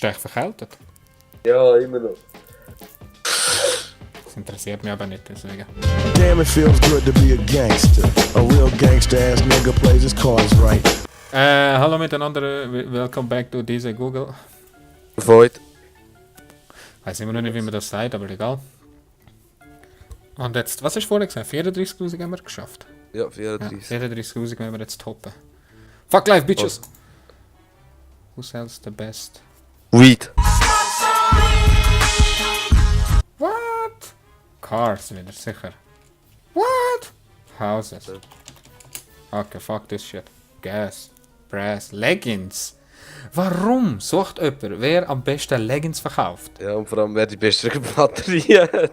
Bist du echt verkältet? Ja, immer noch. Das interessiert mich aber nicht, deswegen. Damn, it feels good to be a gangster. A real gangster-ass nigga plays his cards right. Hallo miteinander, welcome back to diese Google. Void. Weiß immer noch nicht, wie man das sagt, aber egal. Und jetzt, was hast du vorher gesagt? 34.000 haben wir geschafft. Ja, Ja, 34. 34.000 können wir jetzt toppen. Fuck life, bitches! Who sells the best? Weed. What? Cars wieder, sicher. What? Houses. Okay, fuck this shit. Gas. Brass. Leggings. Warum sucht jemand, wer am besten Leggings verkauft? Ja, und vor allem wer die beste Batterie hat.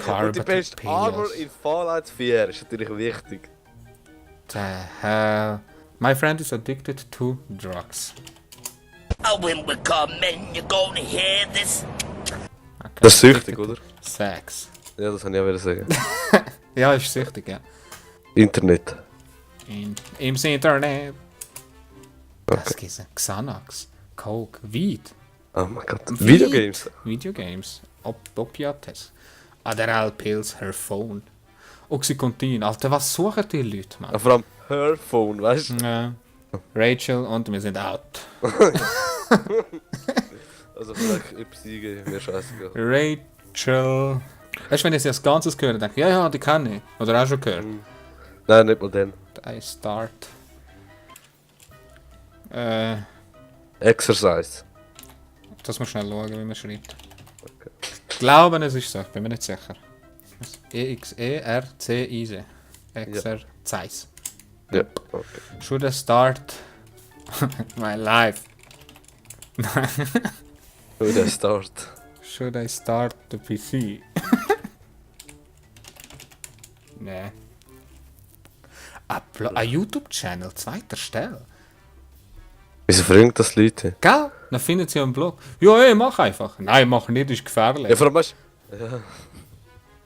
Und die beste Pillows. Armor in Fallout 4 ist natürlich wichtig. The hell? My friend is addicted to drugs. Oh, when we come in, you're gonna hear this. Okay. Das ist süchtig, oder? Sex. Ja, das wollte ich auch wieder sagen. Ja, ist süchtig, ja. Internet. Im Internet. Das Okay. gibt's. Xanax. Coke. Weed. Oh mein Gott. Weed. Videogames. Videogames. Opiates. Adderall Pills, her phone. Oxycontin. Alter, was suchen die Leute, Ja, man? vor allem her phone, weißt du? Ja. Rachel und wir sind out. Also vielleicht etwas eingeben, mir scheißegal. Rachel. Weißt du, wenn ich das Ganze höre, denke ich, ja, die kann ich. Oder auch schon gehört. Nein, nicht mal den. I start. Exercise. Das muss schnell schauen, wie man schreibt. Ich glaube, es ist so, ich bin mir nicht sicher. E-X-E-R-C-I-S. Exercise. Ja, okay. Should I start my life? Wo der Start. Should I start the PC? Nee. Ein YouTube-Channel, zweiter Stelle. Wieso fragen das Leute? Gell? Dann finden sie einen Blog. Ja, ey, mach einfach. Nein, mach nicht, ist gefährlich. Ja, vor allem weißt du. Ja.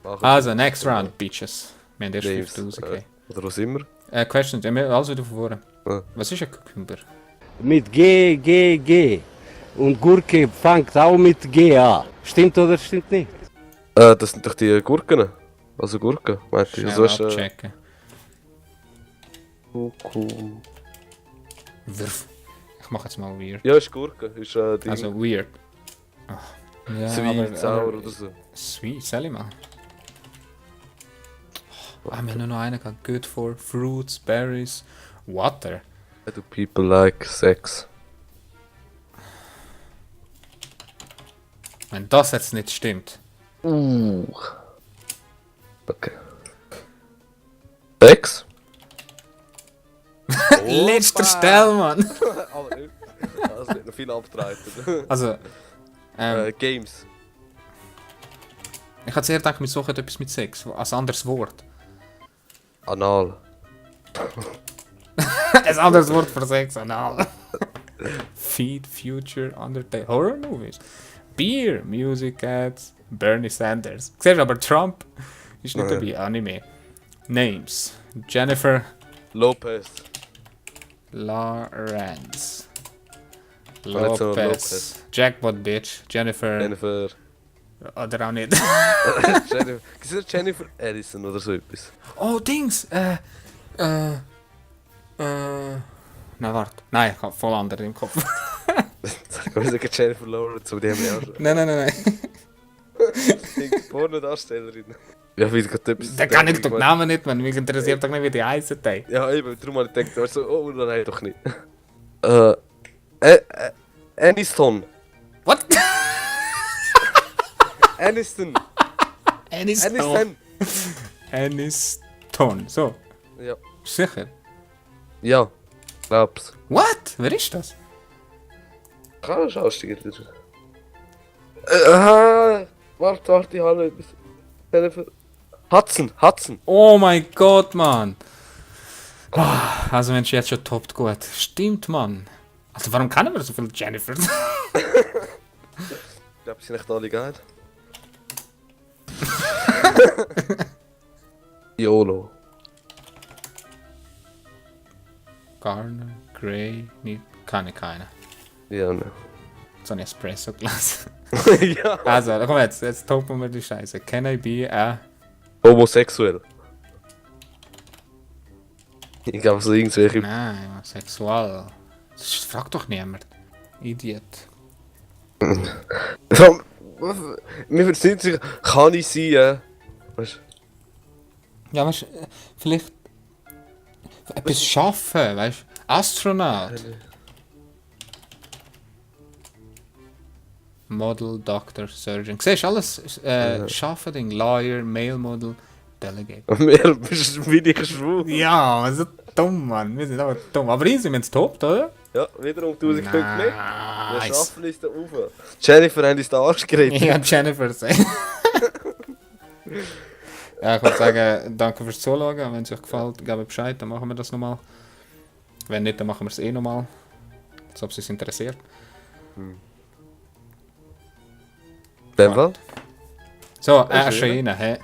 Mach Also, next round, Bitches. Wir haben erst Games. 5000, okay. Oder was immer. Questions, alles wieder von vorne. Ja. Was ist ein Cucumber? Mit G, G, G. Und Gurke fängt auch mit G an. Stimmt oder stimmt nicht? Das sind doch die Gurken. Also Gurken, meinte ich. Schnell Also hast abchecken. Cool. Wirf. Ich mach jetzt mal weird. Ja, ist Gurke. Ist Ding. Also weird. Ach, ja, Sweet, sauer oder so. Sweet, soll ich mal? Ah, wir haben nur noch einen gehabt. Good for fruits, berries, water. Why do people like sex? Wenn das jetzt nicht stimmt. Okay. Sex? Letzter Stelle, Mann! Aber nicht. Das wird noch viel abtreiben. Also, Games. ich hatte sehr gedacht, wir suchen etwas mit Sex, als anderes Wort. Anal. Ein anderes Wort für Sex, anal. Feed, Future, Undertale, Horror Movies. Beer, Music Ads, Bernie Sanders. Siehst du, aber Trump ist nicht dabei, Anime. Names. Jennifer Lopez. Lawrence. nicht so Lopez. Lopez. Jackpot Bitch. Jennifer. Jennifer. Oder auch nicht. Jennifer. Ist das Jennifer Addison oder so etwas? Oh, Dings. Nein, warte. Nein, ich habe voll andere im Kopf. Ich weiß nicht, Jennifer Lawrence, zu dem ja schon. nein. Pornodarstellerin. Ja, wie gerade etwas. Da kann ich doch den Namen nicht, man. Mich interessiert doch nicht, wie die heißen. Ja, eben, darum habe ich gedacht, so, oh nein, doch nicht. Aniston. What? Aniston. Aniston. Aniston. So, Ja. sicher. Ja, glaub's. What? Wer ist das? Kann ich aussteigen? Warte, ich habe etwas. Jennifer. Hudson. Oh mein Gott, Mann. Ah, also Mensch, jetzt schon toppt gut. Stimmt, Mann. Also warum kennen wir so viele Jennifers? Ich glaube, sie sind nicht alle geil. YOLO. Garner, Grey, nicht, keine. Ja, ne. So ein Espresso-Glas. Ja. Also, komm jetzt toppen wir die Scheiße. Can I be a... Homosexuell. Ich glaube, so irgendwelche. Nein, sexual. Das fragt doch niemand. Idiot. Wir verstehen sich, kann ich sein, weißt Ja, weißt du, vielleicht... Etwas schaffen, weißt du? Astronaut. Model, Doctor, Surgeon. Siehst du, alles schaffen Ding. Lawyer, Male Model, Delegate. Mehr bist du wie ich schwul. Ja, wir sind dumm, Mann. Wir sind aber dumm. Aber easy, wir sind top, oder? Ja, wiederum 1000 Stück mehr. Wir Nice. schaffen uns da rauf. Jennifer hat uns den Arsch geredet. Ja, Jennifer sagen. Ja, ich würde sagen, danke fürs Zuschauen. Wenn es euch gefällt, gebt Bescheid, dann machen wir das nochmal. Wenn nicht, dann machen wir es eh nochmal. Als ob es uns interessiert. In dem Fall. So, erscheinen, hä?